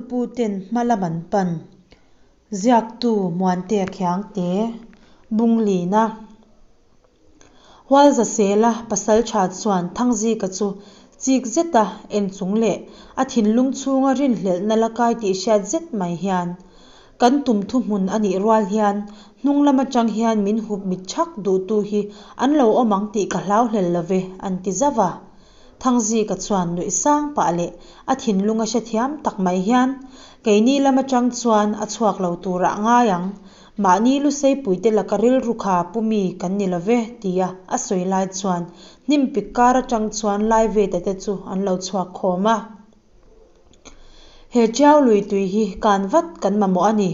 Lupu ten hma lam an pan. Ziaktu Muantea Khiangte, Bunglina. Hualzasela pasaltha chuan Thangzika chu chik zeta en chung leh a thinlung chhunga rinhlelhna la kai tih hriat zet mai hian, Kan tum thuhmun a nih rual hian hnung lam atang hian min hup mit thak duhtu hi an lo awm ang tih ka hlau hlel lo ve, an ti zauh a. Thangzika chuan nuih sang pah leh a thinlunga hrethiam tak mai hian, Keini lam atang chuan a chhuak lo turah ngai ang. Mahni luseipuite laka rilru kha pu mi kan ni lo ve, tia a sawi lai chuan hnim pik kar atang chuan Laiveta te chu an lo chhuak khawm a. He Tiau lui tui hi kan vat kan mamawh a ni.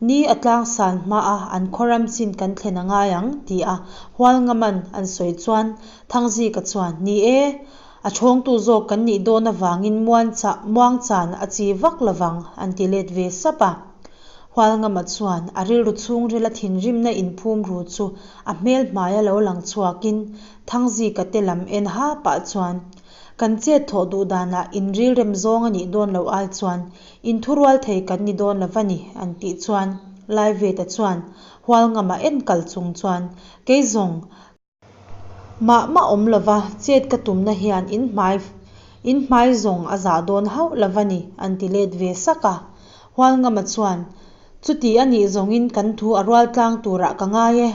Ni a tlangsan hmaa an khawram chin kan thlen a ngai ang, ti a Hualngaman an sawi chuan Thangzika chuan, Ni e, a chhawngtu zawk kan nih dawn avangin muangchan a chi vak lovang, an ti let ve sap a. Hualngama chuan a rilru chhungrila thinrimna inphum ru chu a hmel hmaia lo lang chhuakin Thangzika te lam en ha pah chuan, Kan chet thawh duh danah in rilrem zawng a nih dawn loh ai chuan in thurual thei kan ni dawn lo va ni, an tih chuan Laiveta chuan Hualngama en kal chung chuan kei zawng mah mah awm lova chet ka tumna hian in hmai in hmai zawng a zah dawn hauh lo va ni, an ti let ve sak a. Hualngama chuan chuti a nih zawngin kan thu a rual tlang turah ka ngai e.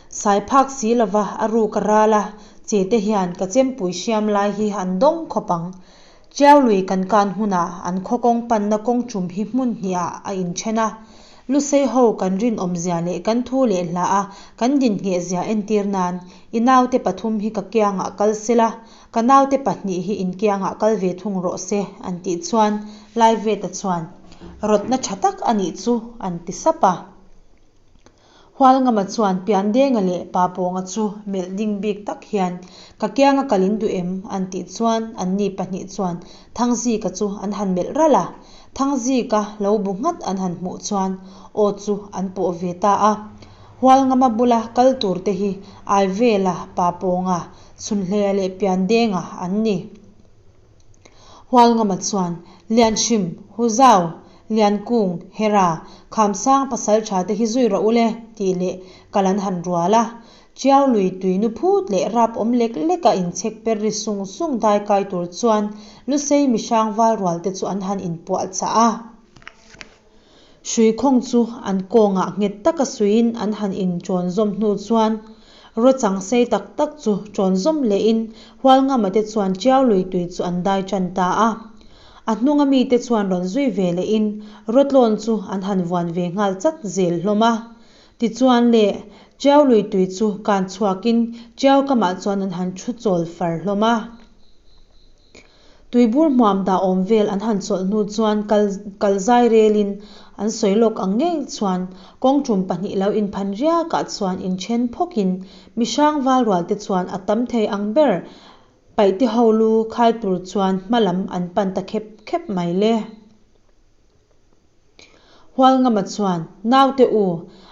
Sai phak si lova a ruk a ral a, che te hian ka chempui hriam lai hi an dawng khawp ang. Tiau lui kan kan hunah an khaw kawng panna kawng tum hi hmun hnihah a inthen a. Lusei ho kan rinawmzia leh kan thu leh hla a kan dinhnghehzia entir nan i naute pathum hi ka kiangah kal sela, ka naute pahnih hi in kiangah kal ve thung rawh se an tih chuan Laiveta chuan rawtna tha tak a nih chu an ti sap a. Hualngama chuan Piandenga leh Papawnga chu melh ding bik tak hian, Ka kianga kal in duh em? an tih chuan anni pahnih chuan Thangzika chu an han melh ralh a. Thangzika lo bu nghat an han hmuh chuan aw chu an pawh ve ta a. Hualngama bula kal tur te hi Aivela, Papawnga, Chhunhleia leh Piandenga an ni. Hualngama chuan, Lianhrim, Huzau, Liankung, Hera, Khamsang pasaltha te hi zui rawh u le, tih leh kal an han rual a. Tiau lui tui nu phut leh rap awm lek leka inchhek per ri sung sung dai kai tur chuan Lusei mihrang val rual te chu an han inpuah chah a. Hruikhawng chu an kawngah nghet taka suiin an han inṭawn zawm hnu chuan rawchang sei tak tak chu ṭawn zawm lehin Hualngama te chuan Ṭiau lui tui chu an dai ṭan ta a. A hnunga mite chuan rawn zui ve lehin rawtlawn chu an han vuan ve nghal chat zel hlawm a. Tichuan le, Ṭiau lui tui chu kan chhuakin Ṭiau kamah chuan an han ṭhu chawl far hlawm a. Tuibur hmuam dah awm vel an han chawlh hnu chuan kal kal zai relin an sawi lawk ang ngei chuan kawng tum pahnih lo inphan riakah chuan inthen phawkin mihrang val rual te chuan a tam thei ang ber paihte ho lu khai tur chuan hma lam an pan ta khep khep mai le. Hualngama chuan, Naute u,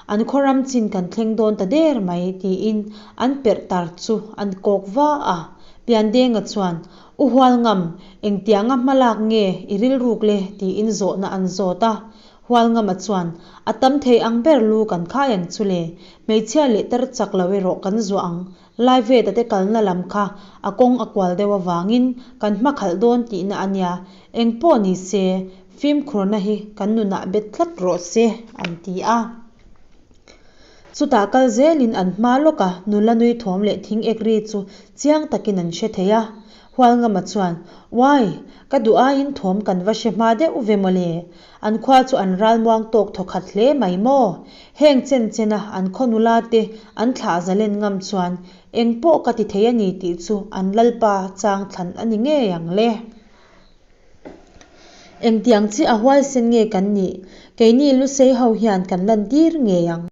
an khaw ram chin kan thleng dawn ta der mai, tiin an perh tar chu an kawk va a. Piandenga chuan, U Hualngam, engtianga hma lak nge i rilruk le? tiin zawhna an zawt a. Hualngama chuan, A tam thei ang ber lu kan khai ang chu le, hmeichhia leh tar chak lo erawh kan zuah ang, Laiveta te kalna lam kha a kawng a kual deuh avangin kan hma khalh dawn tihna a nia, engpawh ni se fimkhurna hi kan nunah bet tlat rawh se, an ti a. Chutah kal zelin an hma lawk a, nula nui thawm leh thing ek ri chu chiang takin an hre thei a. Hualngama chuan, Uai, ka duh aiin thawm kan va hre hma deuh ve mawle, An khua chu an ralmuang tawk thawkhat hle mai maw? Heng chen chena an khaw nula te an thlah zalen ngam chuan eng pawh ka ti thei a ni tih chu an lalpa chang thlan a ni ngei ang le. Engtiang chiah a huaisen nge kan nih? Keini Lusei ho hian kan lantir ngei ang.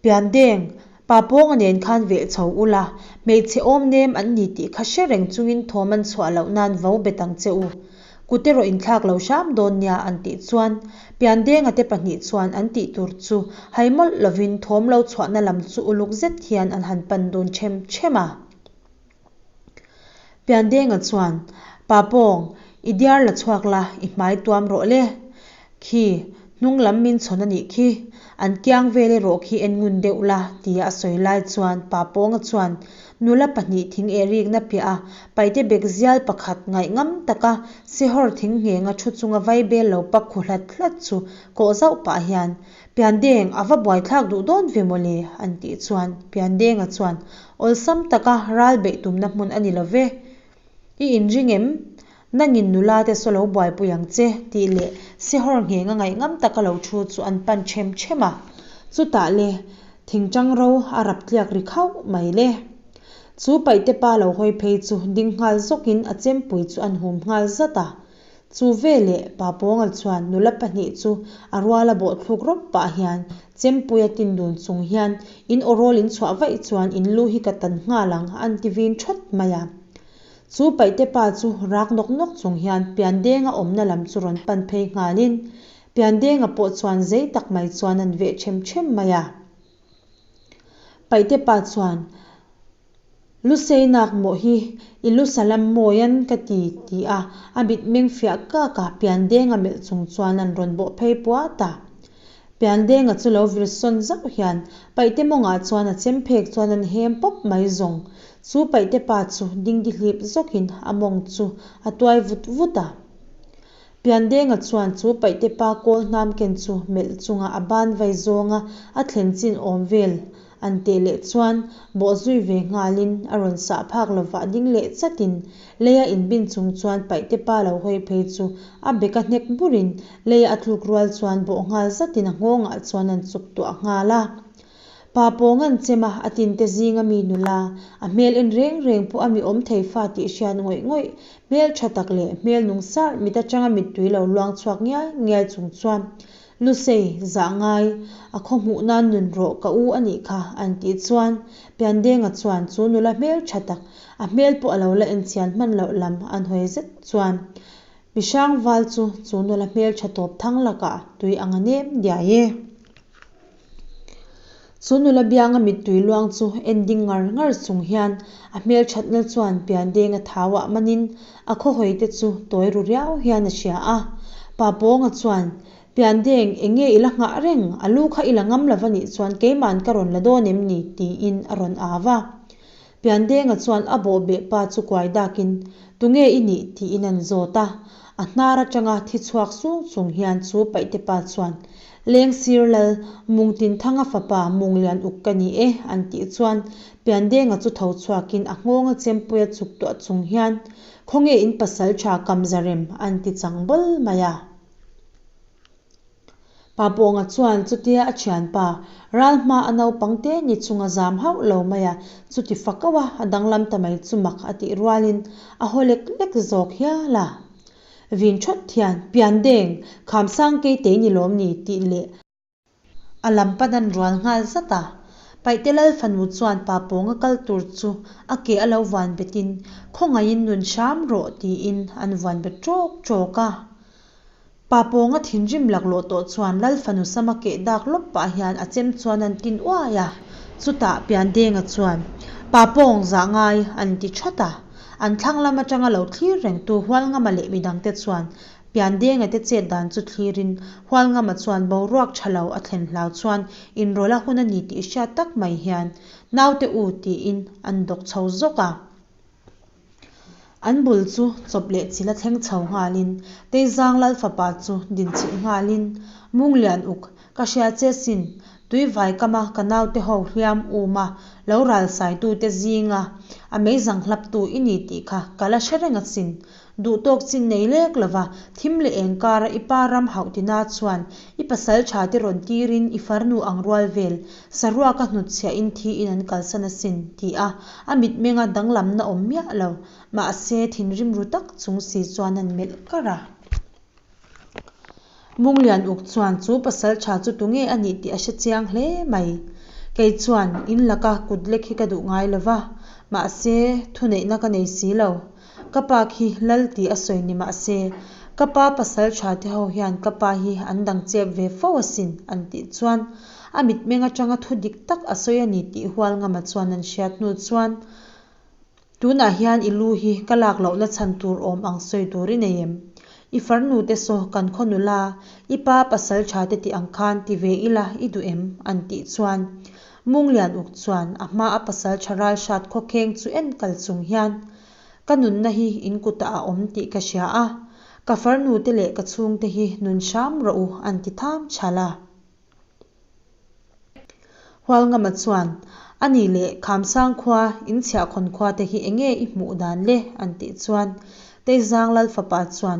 Piandeng, pa pawnga nen khan veh chho ula, hmeichhe awm nem an ni tih kha hre reng chungin thawm an chhuah loh nan vo bet ang che u. Kut erawh inthlak lo hram dawn nia an tih chuan Piandenga te pahnih chuan an tih tur chu hai mawlh lovin thawm lo chhuahna lam chu uluk zet hian an han pan dun ṭhem ṭhem a. Piandenga chuan, Pa Pawng, i diar la chhuak la, i hmai tuam rawh le. Khi, hnung lam min chhawn a nih khi. An kiang vel erawh khi en ngun deuh la, tia a sawi lai chuan Pa Pawnga chuan nula pahnih thing eh rikna piah a paite bek zial pakhat ngaihngam taka Sihawr thing nghenga thu chunga vaibel lo pak khu hlat hlat chu kawh zauh pah hian, Piandeng, a va buaithlak duh dawn ve mawle, an tih chuan Piandenga chuan awlsam taka ral beih tumna hmun a ni lo ve. I inring em? Nangin nula te saw lo buaipui ang che, tih leh Sihawr nghenga ngaihngam taka lo thu chu an pan ṭhem ṭhem a. Chutah le, thingṭang ro a rap tliak ri khauh mai le. Chu paihte pa lo hawi phei chu ding nghal zawkin a chempui chu an hum nghal zat a. Chu veleh Pa Pawnga chuan nula pahnih chu a ruala bawhthluk rawp pah hian chempui a tin dun chung hian in awrawl in chhuah vaih chuan in lu hi ka tan nghal ang an ti vin thawt mai a. Chu paihte pa chu rak nawk nawk chung hian Piandenga awmna lam chu rawn pan phei nghalin Piandenga pawh chuan zei tak mai chuan an veh ṭhem ṭhem mai a. Paihte pa chuan, Luseinak mawh hi i lu salam mawi an ka ti, ti a, a mitmeng fiah kak a, Piandenga melh chung chuan an rawn bawh phei puat a. Piandenga chu lo vir sawn zauh hian Paihte mawngah chuan a chem phek chuan an hem pawp mai zawng. Chu Paihte pa chu dingdihlip zawkin a mawng chu a tuai vut vut a. Piandenga chuan chu paihte pa kawl hnam ken chu melh chunga a ban vai zawnga a thlen chin awm vel an teh leh chuan bawh zui ve nghalin a rawn sah phak lovah ding leh chatin leia inbin chung chuan paihte pa lo hawi phei chu a beka hnek burin leia a tluk rual chuan bawh nghal zatin a nghawngah chuan an chuk tuah nghal a. Pa Pawnga'n chem a, a tinte zinga mi nula, a hmel en reng reng pawh a mi awm thei fa tih hriat ngawih ngawih, hmel tha tak leh hmel nung sarh mit atanga mittui lo luang chhuak ngiai ngiai chung chuan, Lusei, zah ngai, a khaw hmuh nan nun rawh ka u a nih kha, an tih chuan Piandenga chuan chu nula hmel tha tak, a hmel pawh a lo la enchian hman loh lam an hawi zet chuan Mihrang val chu chu nula hmel tha tawp thang lakah tui ang a nem diai e. Chu nula bianga mittui luang chu en ding ngar ngar chung hian a hmelthatna chuan piandeng a thauah manin a khawhawi te chu tawi ru riau hian a hria a. Pa Pawnga chuan, Piandeng, eng nge i la nghah reng? A lu kha i la ngam lo va nih chuan keima'n ka rawn la dawn em ni? tiin a rawn au a. Piandenga chuan a bawhbeh pa chu kuai dakin, Tunge i nih? tiin an zawt a. A hnar atanga thi chhuak sung chung hian chu paihte pa chuan, Lengsir lal, Mungtinthanga fapa Munglian uk ka ni e, an tih chuan Piandenga chu tho chhuakin a nghawnga chempuia chuk tuah chung hian, Khawnge in pasal tha Kamzarem? an ti chang bawl mai a. Pa Pawnga chuan chutia a thianpa, ral hma a naupang te ni chunga zam hauh lo mai a, chuti fak auh a, a danglam ta mai chu mak a tih rualin a haw lek lek zawk hial a. Vin thawt hian, Piandeng, Khamsang keitei ni lawm ni? tih leh a lam pan an rual nghal zat a. Paihte Lal fanu chuan Pa Pawnga kal tur chu a ke a lo vuan betin, Khawngaihin nun hram rawh tiin an vuan bet ṭawk ṭawk a. Pa Pawnga thinrim laklawh tawh chuan Lal fanu sama keh dak lawp pah hian a chem chuan an tin uai a, chutah Piandenga chuan, Pa Pawng zah ngai, an ti that a. An thlang lam atanga lo thlir rengtu Hualngama leh midangte chuan Piandenga te chet dan chu thlirin Hualngama chuan boruak tha lo a thlen hlau chuan inrawlh a hun a ni tih hriat tak mai hian, Naute u tiin an dawk chho zawk a. An bul chu chawp leh chil a thleng chho nghalin Teizang Lal fapa chu dinchilh nghalin, Munglian uk, ka hria che sin, tuivai kama ka naute ho hliam um a lo ral saitute zinga a meizang hlaptu i ni tih kha ka la hre reng asin. Duhtawk chin nei lek lova thim leh eng kara i pa ram hauh tina chuan i pasal tha te rawn tirin i farnu ang rual vel saruaka hnutchhiahin thiin an kalsan asin, ti a, a mitmenga danglamna awm miah lo, mahse thinrim ru tak chung si chuan an melh kar a. Munglian uk chuan chu pasal tha chu tunge a nih tih a hre chiang hle mai. Kei chuan in laka kut lek hi ka duh ngai lo va, mahse thuneihna ka nei si lo. Ka pa khi lal tih a sawi ni mahse, ka pa pasal tha te ho hian ka pa hi an dang chep ve fo asin an tih chuan a mitmeng atanga thu dik tak a sawi a ni tih Hualngama chuan an hriat hnu chuan tunah hian i lu hi ka lak lohna chhan tur awm ang sawi tur i nei em? I farnu te saw kan khaw nula, i pa pasalṭha te tih ang khan ti ve ila i duh em? an tih chuan Munglian uk chuan a hma a pasalṭha ralhrat khawkheng chu en kal chung hian Ka nunna hi in kutah a awm tih ka hria a, ka farnu te leh ka chhungte hi nun hram rawh u an ti tham chhal a. Hualngama chuan, A nih leh Khamsang khua, in chhiahkhawn khua te hi enge i hmuh dan le? an tih chuan Teizang Lal fapa chuan,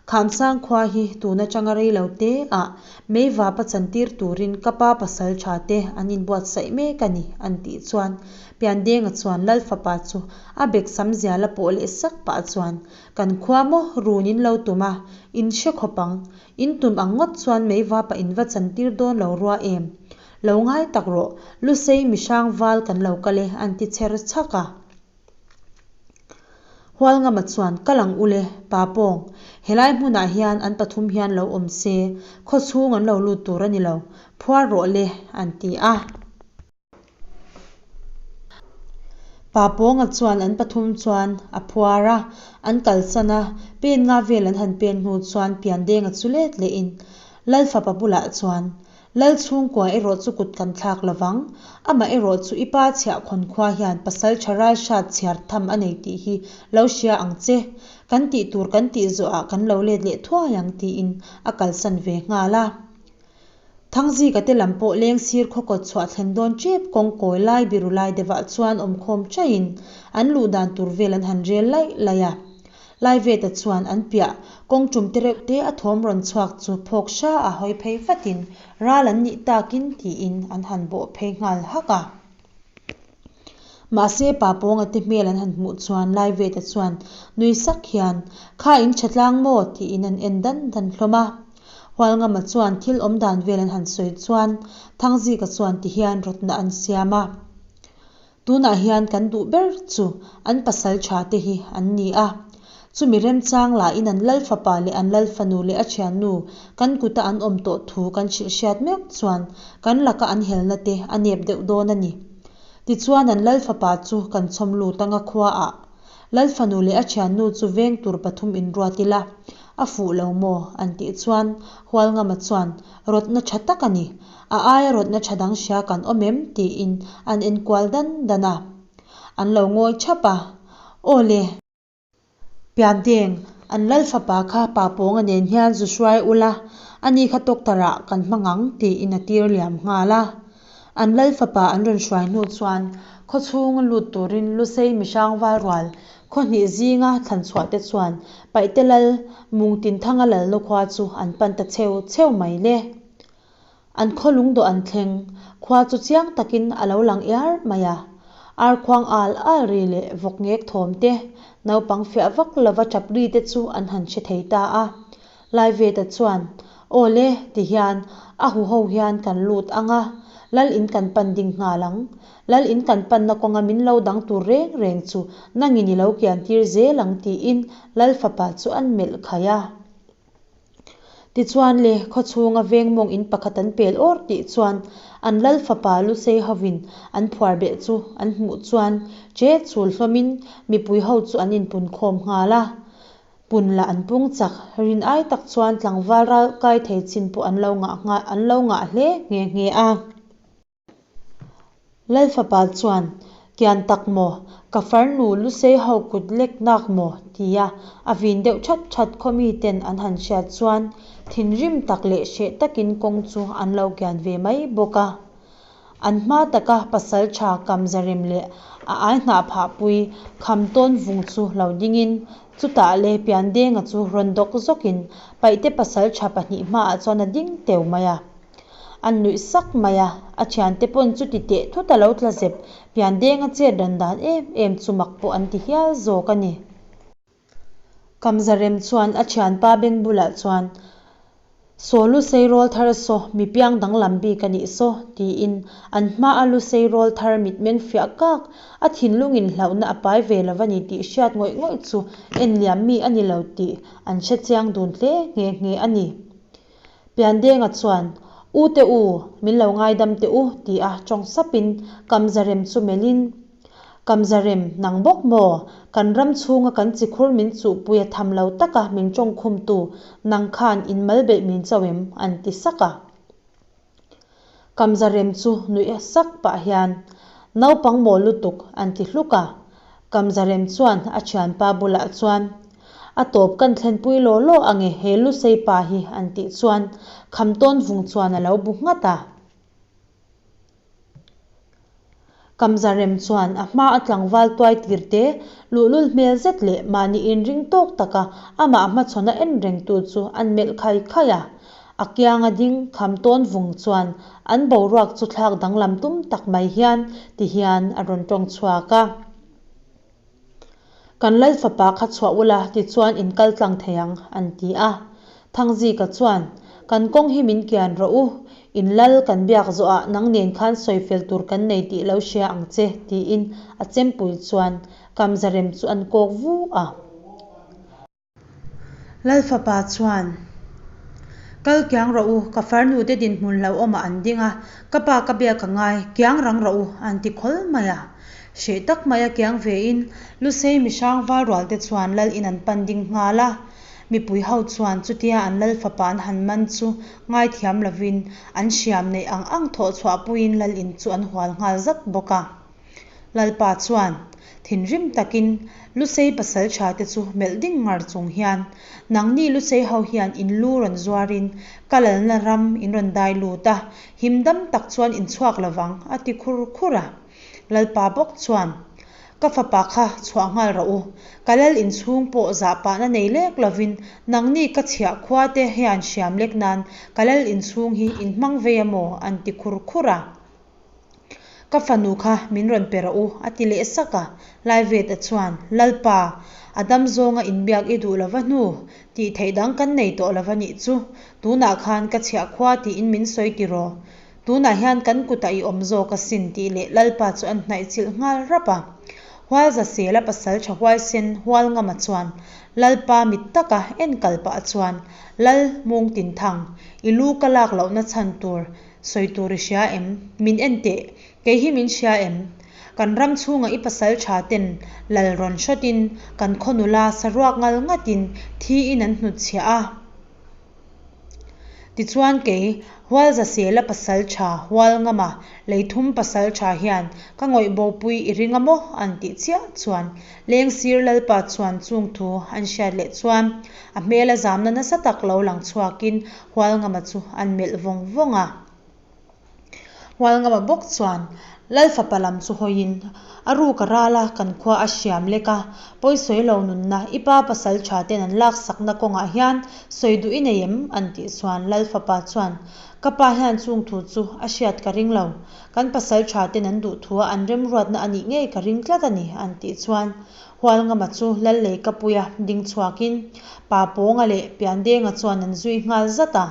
Khamsang khua hi tun atanga rei lo te ah meivapa chantir turin ka pa pasal tha te an inbuatsaih mek a ni an tih chuan Piandenga chuan Lal fapa chu a bek sam zial a pawh leh sak pah chuan, Kan khua maw run in lo tum a, in hre khawp ang. In tum ang ngawt chuan meivapa in va chantir dawn lo rua em? Lo ngai tak rawh, Lusei mihrang val kan lo kal e an ti chher chhak a. Hualngama chuan, Kal ang ule, Pa Pawng, helai hmunah hian an pathum hian lo awm se, khawchhung an lo lut tur a ni lo, phuar rawh le, an ti a. Pa Pawnga chuan an pathum chuan a phuar a, an kalsan a, pen nga vel an han pen hnu chuan Piandenga chu let lehin Lal fapa bulah chuan, Lal chhungkua erawh chu kut kan thlak lovang, amah erawh chu i pa chhiahkhawn khua hian pasal tha ral hrat chhiar tham a nei tih hi lo hria ang che, kan tih tur kan tih zawhah kan lo let leh thuai ang tiin a kalsan ve nghal a. Thangzika te lam pawh leng sir khaw kawt chhuah thlen dawn tep kawng kawi lai biru lai deuhah chuan awm khawm chaiin an luh dan tur vel an han rel laih laih a. Laiveta chuan an piah kawng tum te reuh te a thawm rawn chhuak chu phawk hra a hawi phei vatin ral an nih takin tiin an han bawh phei nghal hak a. Mahse pa Pawnga te hmel an han hmuh chuan Laiveta chuan nui sak hian Kha in tha tlang maw? tiin an en dan dan hlawm a. Hualngama chuan thil awm dan vel an han sawi chuan Thangzika chuan ti hian rawtna an siam a. Tunah hian kan duh ber chu an pasal tha te hi an ni a. Chumi remchang lahin an lal fapa leh an lal fanu leh a thiannu kan kuta an awm tawh thu kan hrilh hriat meuh chuan kan laka an helna te a nep deuh dawn a ni. Tichuan an lal fapa chu kan chhawm lut anga khuaah Lal fanu leh a thiannu chu veng tur pathum inruat ila, a fuh lo maw? an tih chuan Hualngama chuan, Rawtna tha tak a ni. A aia rawtna tha dang hria kan awm em? tiin an enkual dan dan a. An lo ngawi thap a, Aw le! Piandeng, an lal fapa kha Pa Pawnga nen hian zu hruai ula, ani kha tawktarah kan hmang ang, tiin a tir liam nghal a. An lal fapa an rawn hruai hnu chuan khaw chhunga lut turin Lusei mihrang val rual khaw hnih zinga thlan chhuah te chuan Paihte lal Mungtinthanga lalna khua chu an pan ta cheu cheu mai le. An khaw lungdawh an thleng khua chu chiang takin a lo lang iar mai a. Ar khuang al al ri leh vawk ngek thawm te, naupang fiah vak lova tap ri te chu an han hre thei ta a. Laiveta chuan, Aw le, ti hian a huho hian kan lut ang a, Lal in kan pan ding nghal ang. Lal in kan panna kawnga min lo dang tur reng reng chu nangin i lo kian tir zel ang tiin Lal fapa chu an melh khaih a. Tichuan le, khaw chhunga veng mawng in pakhat an pel awr tih chuan an Lal fapa Lusei hovin an phuar beh chu an hmuh chuan che chul hlawmin mipui ho chu an inpunkhawm nghal a. Pun lah an pung chak, rin ai tak chuan tlangval ral kai thei chin pawh an lo ngah nghal an lo ngah hle nghe nghe a. Lal fapa chuan, Kian tak maw? Ka farnu Lusei ho kut lek nak maw? tia a vin deuh that that khaw mi ten an han hriat chuan thinrim tak leh hreh takin kawng chu an lo kian ve mai bawk a. An hma taka pasal tha Kamzarem leh a ai hnah phahpui kham tawn vung chu lo dingin chutah le Piandenga chu rawn dawk zawkin Paihte pasal tha pahnih hmaah chuan a ding teu mai a. An nuih sak mai a, a thiante pawn chuti teh thut a lo tla zep Piandenga chet ran dan em em chu mak pawh an ti hial zawk a ni. Kamzarem chuan a thianpa beng bulah chuan, Saw Lusei rawl thar saw, mi piang danglam bik a nih saw, tiin an hmaa Lusei rawl thar mitmeng fiah kak, a thinlungin hlauhna a pai ve lo a ni tih hriat ngawih ngawih chu en liam mi a ni lo tih an hre chiang dun hle nghe nghe a ni. Piandenga chuan, U te u, min lo ngaidam teh u, ti a tawng sapin Kamzarem chu melhin. Kamzarem, nang bawk maw? Kan ram chhunga kan chikhur min chuhpui a tham lo taka min tawngkhumtu nang khan in mal beih min cho em? an ti sak a. Kamzarem chu nuih sak pah hian, Naupang maw lutuk, an ti hluk a. Kamzarem chuan a thianpa bulah chuan, A tawp kan thlenpui law law ange he Lusei pa hi, an tih chuan Khamtawn vung chuan a lo bu nghat a. Kamzarem chuan a hma a tlangval tuai tir te, luhlul hmel zet leh mahni inring tawk taka amah hmachhawn a en rengtu chu an melh khai khai a. A kianga ding kham tawn vung chuan an boruak chu thlak danglam tum tak mai hian ti hian a rawn tawng chhuak a. Kan Lal fapa kha chhuah ula tichuan in kal tlang thei ang, an ti a. Thangzika chuan, Kan kawng hi min kian rawh u, in Lal kan biak zawhah nang nen khan sawi fel tur kan nei tih lo hria ang che, tiin a chempui chuan Kamzarem chu an kawk vu a. Lal fapa chuan, Kal kiang rawh u, ka farnute dinhmun hlauhawmah an ding a, ka pa ka biak a ngai, kiang rang rawh u, an ti khawl mai a. Hreh tak maia kiang vein Lusei mihrang val rualte chuan lal in an pan ding nghal a. Mipui ho chuan chutia an lal fapa an han man chu ngaithiam lovin an hriam neih ang ang thawh chhuahpuiin lal in chu an hual nghal zat bawk a. Lalpa chuan thinrim takin Lusei pasaltha te chu melh ding ngar chung hian, Nangni Lusei ho hian in lu rawn zuarin ka lalna ram in rawn dai lut a, him dam tak chuan in chhuak lovang, a ti khur khur a. Lalpa bawk chuan, Ka fapa kha chhuah nghal rawh u, ka lal inchhung pawh zah pahna nei lek lovin nangni ka chhiah khua te hian hriam lek nan ka lal inchhung hi in hmang vei a maw? an ti khur khur a. Ka fanu kha min rawn pe rawh u, a ti leh sak a. Laiveta chuan, Lalpa, a dam zawnga inbiak i duh lova hnu, tih theih dang kan nei tawh lova nih chu. Tunah khan ka chhiah khua tiin min sawi tiraw? Tunah hian kan kutah i awm zawk asin tih leh Lalpa chu an hnaih chilh nghal rap a. Hualzasela pasal tha huaisen Hualngama chuan Lalpa mit taka en kal pah chuan, Lal Mungtinthang, i lu ka lak lohna chhan tur Sawi tur i hria em? Min en teh, kei hi min hria em? Kan ram chhunga i pasal tha ten lal rawn hrawtin kan khaw nula saruak ngal ngatin thiin an hnutchhiah a. Tichuan kei, Hualzasela pasal tha Hualngama leithum pasal tha hian ka ngawih bopui i ring a maw? an tih chiah chuan Lengsir Lalpa chuan chung thu an hriat leh chuan a hmela zamna nasa tak lo lang chhuakin Hualngama chu an melh vawng vawng a. Hualngama bawk chuan Lal fapa lam chu hawiin, A ruk a ral a, kan khua a hriam lek a, pawisawi lo nunna i pa pasal tha ten an laksakna kawngah hian sawi duh i nei em? an tih chuan Lal fapa chuan, Ka pa hian chung thu chu a hriat ka ring lo, kan pasal tha ten an duh thua an remruatna a nih ngei ka ring tlat a ni, an tih chuan Hualngama chu Lallei Kapuia ding chhuakin Pa Pawnga leh Piandenga chuan an zui nghal zat a.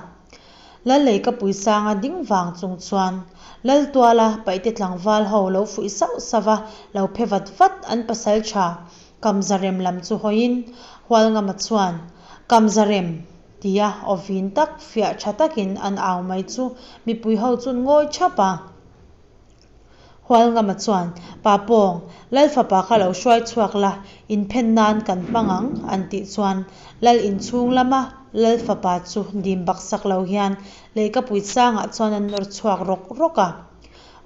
Lallei Kapui sanga ding vang chung chuan Laltuala paihte tlangval ho lo fuih sauh sauh va, lo phe vat vat an pasal tha Kamzarem lam chu hawiin Hualngama chuan, Kamzarem! tia aw vin tak fiah tha takin an au mai chu mipui ho chun ngawi thap a. Hualngama chuan, Pa Pawng, Lal fapa kha lo hruai chhuak la, inphen nan kan hmang ang, an tih chuan Lal inchhung lama Lal fapa chu dim baksak lo hian leihkapui sangah chuan an nawr chhuak rawk rawk a.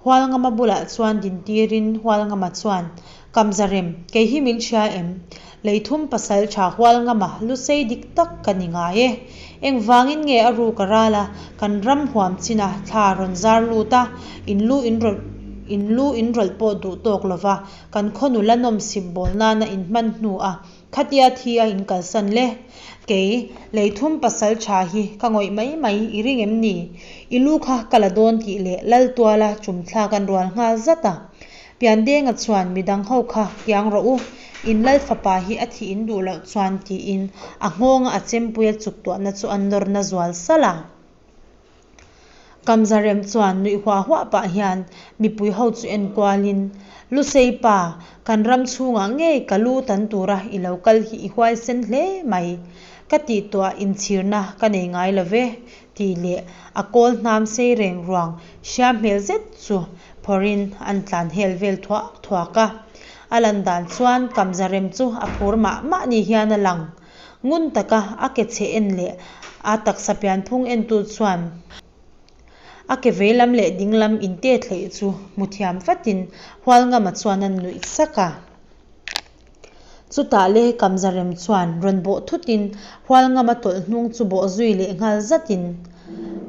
Hualngama bulah chuan dintirin Hualngama chuan, Kamzarem, kei hi min hria em? Leithum pasal tha Hualngama lusei dik tak ka ni ngai e. Engvangin nge a ruk a ral a, kan ram huam chin a thla rawn zar lut a, in lu in rawlh in lu in rawlh pawh duh tawk lova kan khaw nula nawmsip bawl nana in hman hnu a khatia thi a in kalsan le. Kei, leithum pasal tha hi ka ngawih mai mai i ring em ni? I lu kha ka la dawn tih leh Laltuala chumthlak an rual nghal zat a. Piandenga chuan midang ho kha kiang rawh u, in Lal fapa hi a thih in duh loh chuan tiin a nghawnga a chempuia chuk tuahna chu a nawr na zual salh a. Kamzarem chuan nuih huah huah pah hian mipui ho chu en kualin, Lusei pa, kan ram chhungah ngei ka lu tan tura i lo kal hi i huaisen hle mai. Ka tih tuah inchhirna ka nei ngai lo ve, tih leh a kawl hnam sei reng ruang hria hmel zet chu phawrhin an tlan hel vel thuak thuak a. A lan dan chuan Kamzarem chu a phur mah mah ni hian a lang. Ngun taka a ke chhe en leh a taksa pianphung entu chuan a ke veilam leh dinglam intet hleih chu hmu thiam vatin Hualngama chuan a nuih sak a. Chutah le Kamzarem chuan rawn bawh thutin Hualngama tawlh hnung chu bawh zui leh nghal zatin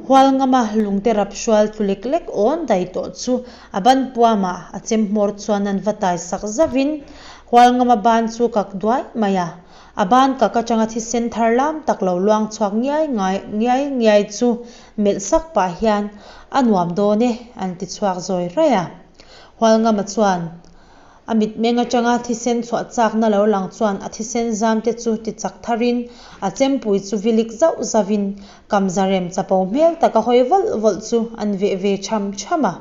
Hualngama lungte rap hrual tlu lek lek awn dai tawh chu a ban puamah a chem hmawr chuan an va tai sak zauhin Hualngama ban chu kak duai mai a. A ban kak atanga thisen thar lam tak lo luang chhuak ngiai ngai ngiai ngiai chu melh sak pah hian a nuam dawn e an ti chhuak zawi raih a. Hualngama chuan A mitmeng atanga thisen chhuah chakna lo lang chuan a thisen zamte chu ti chak tharin a chempui chu vilik zauh zauhin Kamzarem chapo hmel taka hawi vawlh vawlh chu an veh ve cham cham a.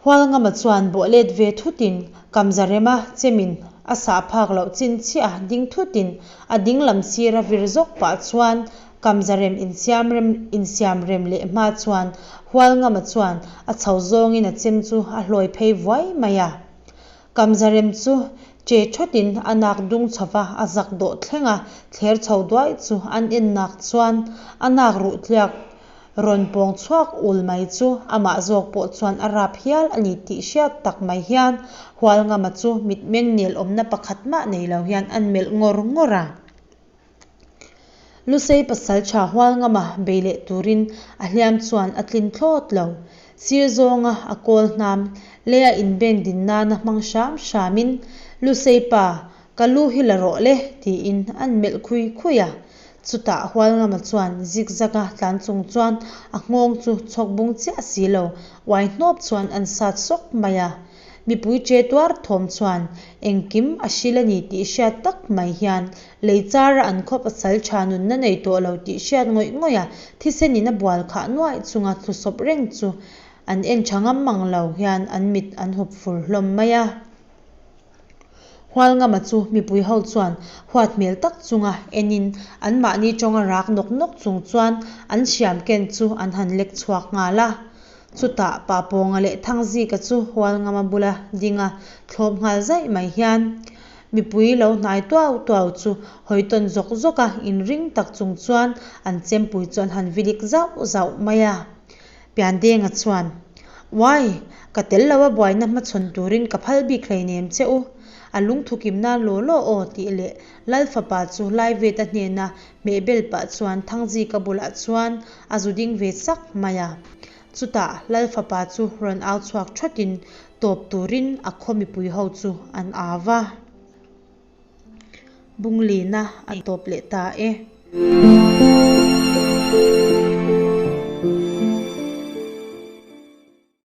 Hualngama chuan bawh let ve thutin Kamzarema chemin a sah phak loh chin chiah a ding thutin a dinglam sira vir zawk pah chuan Kamzarem insiam rem insiam rem leh hma chuan Hualngama chuan a chho zawngin a chem chu a hlawi phei vuai mai a. Kamzarem chu che thawtin a nak dung chho va a zak dawh thleng a thler chho duai chu an en nak chuan a nak ruh tliak rawn pawng chhuak ul mai chu amah zawk pawh chuan a rap hial a ni tih hriat tak mai hian Hualngama chu mitmeng nel awmna pakhat mah nei lo hian an melh ngawr ngawr a. Lusei pasal tha Hualngama bei leh turin a hliam chuan a tlin thlawt lo. Sir zawnga a kawl hnam leia inbeng din nana hmang hram hramin, Lusei pa, ka lu hi la rawh le, tiin an melh khui khui a. Chutah Hualngama chuan zigzag a tlan chung chuan a nghawng chu chhawk bung chiah si lo, uai hnawp chuan an sat sawk mai a. Mipui che tuar thawm chuan engkim a hril a ni tih hriat tak mai hian lei chara an khaw pasal tha nunna nei tawh lo tih hriat ngawih ngawih a, thisen in a bual khah nuaih chunga thlusawp reng chu an en tha ngam mang lo hian an mit an hup fur hlawm mai a. Hualngama chu mipui ho chuan huat hmel tak chunga enin anmahni tawnga rak nawk nawk chung chuan an hriam ken chu an han lek chhuak nghal a. Chutah Papawnga leh Thangzika chu Hualngama bula dinga thlawp nghal zaih mai hian mipui lo hnai tuau tuau chu hawi tawn zawk zawk a inring tak chung chuan an chempui chu an han vilik zauh zauh mai a. Piandenga chuan, Uai, ka tel lo a buaina hmachhawn turin ka phal bik hleinem che u. A lungthu kim nan law law aw tih leh Lal fapa chu Laiveta hnena hmehbel pah chuan Thangzika bulah chuan a zu ding ve sak mai a. Chutah Lal fapa chu rawn au chhuak thatin tawp turin a khaw mipui ho chu an au va. Bunglina a tawp leh ta e.